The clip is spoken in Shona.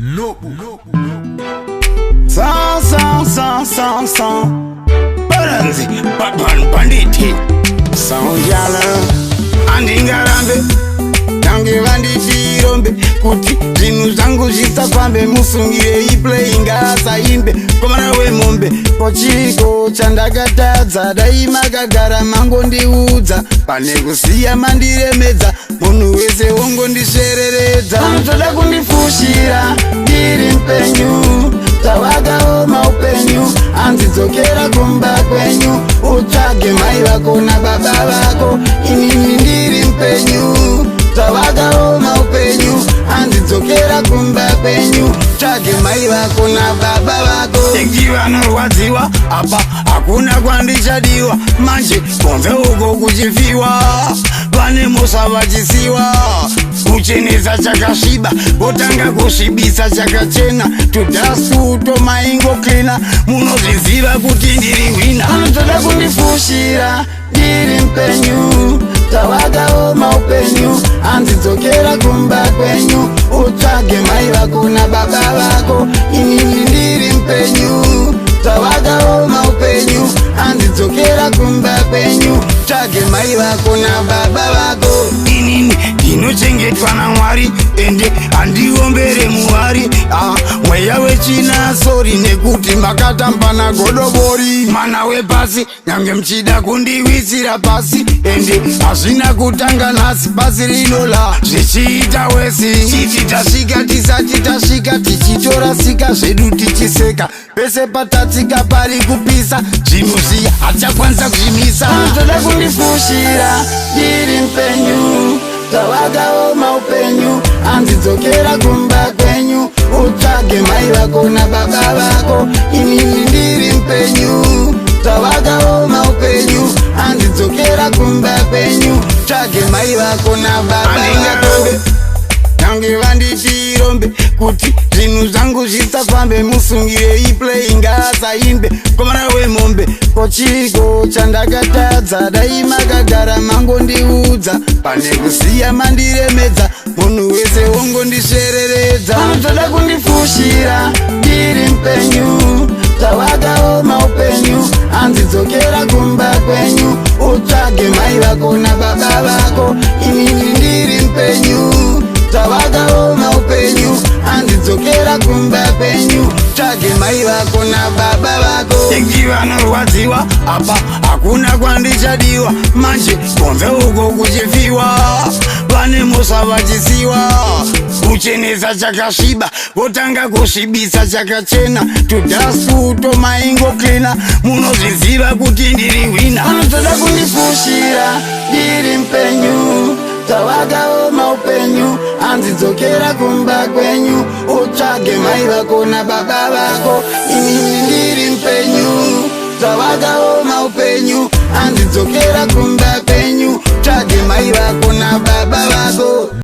Nobu. Sa sa sa sa sa. Baranzi, Batman banditi. Sounjala. Andingarambe. Tange vandichirombe kuti zvinhu zvangu zvisafambe. Musungire iplay ngaasaimbe komana wemombe. Kochiko chandakatadza? Dai makagara mangondiudza pane kusiya mandiremedza, munhu wese wongondisvereredza. Vanotoda kundifushira ndiri mupenyu, zvawakaoma upenyu. Hanzi dzokera kumba kwenyu, utsvage mai vako nababa vako. Inini ndiri mupenyu, zvawakaoma upenyu. Hanzi dzokera kumba kwenyu, tsvage mai vako nababa vako. Eki vanorwadziwa, apa hakuna kwandichadiwa. Manje kunze uko kuchifiwa, vane mhosva vachisiwa. Kuchenesa chakasviba, votanga kusvibisa chakachena. Tudhasuto maingocleana, munozviziva kuti ndiri winner. Vanotoda kundifushira ndiri mupenyu, zvawakaoma upenyu. Hanzi dzokera kumba kwenyu, utsvage mai vako nababa vako. Inini ndiri mupenyu, zvawakaoma upenyu. Hanzi dzokera kumba kwenyu, tsvage mai vako nababa vako. Inini ndinochengetwa naMwari, ende handiombere muhari. Ah, mweya wechina, sorry, nekuti makatamba nagodobori mana wepasi. Nyange muchida kundiwisira pasi, ende hazvina kutanga nhasi. Pasi rinola zvichiita wesi. Chiti tasvika, tisati tasvika, tichitorasika zvedu tichiseka. Pese patatsika pari kupisa, zvinhu zviya hatichakwanisa kuzvimisa. Toda kundifushira ndiri mupenyu, zvawakaoma upenyu. Hanzi dzokera kumba kwenyu, utsvage mai vako nababa vako. Inini ndiri mupenyu, zvawakaoma upenyu. Hanzi dzokera kumba kwenyu, tsvage mai vako nababa vako. Tange vandichirombe kuti zvinhu zvangu zvisafambe. Musungire iplay ngaasaimbe komana wemombe. Kochiko chandakatadza? Dai makagara mangondiudza pane kusiya mandiremedza, munhu wese wongondisvereredza. Vanotoda kundifushira ndiri mupenyu, zvawakaoma upenyu. Hanzi dzokera kumba kwenyu, utsvage mai vako nababa vako. Inini ndiri mupenyu, zvawakaoma upenyu. Hanzi dzokera kumba kwenyu, tsvage mai vako nababa vako. Eki vanorwadziwa, apa hakuna kwandichadiwa. Manje kunze uko kuchifiwa, vane mhosva vachisiwa. Kuchenesa chakasviba, votanga kusvibisa chakachena. Tudhasuto maingocleana, munozviziva kuti ndiri winner. Vanotoda kundifushira ndiri mupenyu, zvawakaoma upenyu. Hanzi dzokera kumba kwenyu, utsvage mai vako nababa vako. Inini ndiri mupenyu, zvawakaoma upenyu. Hanzi dzokera kumba kwenyu, tsvage mai vako nababa vako.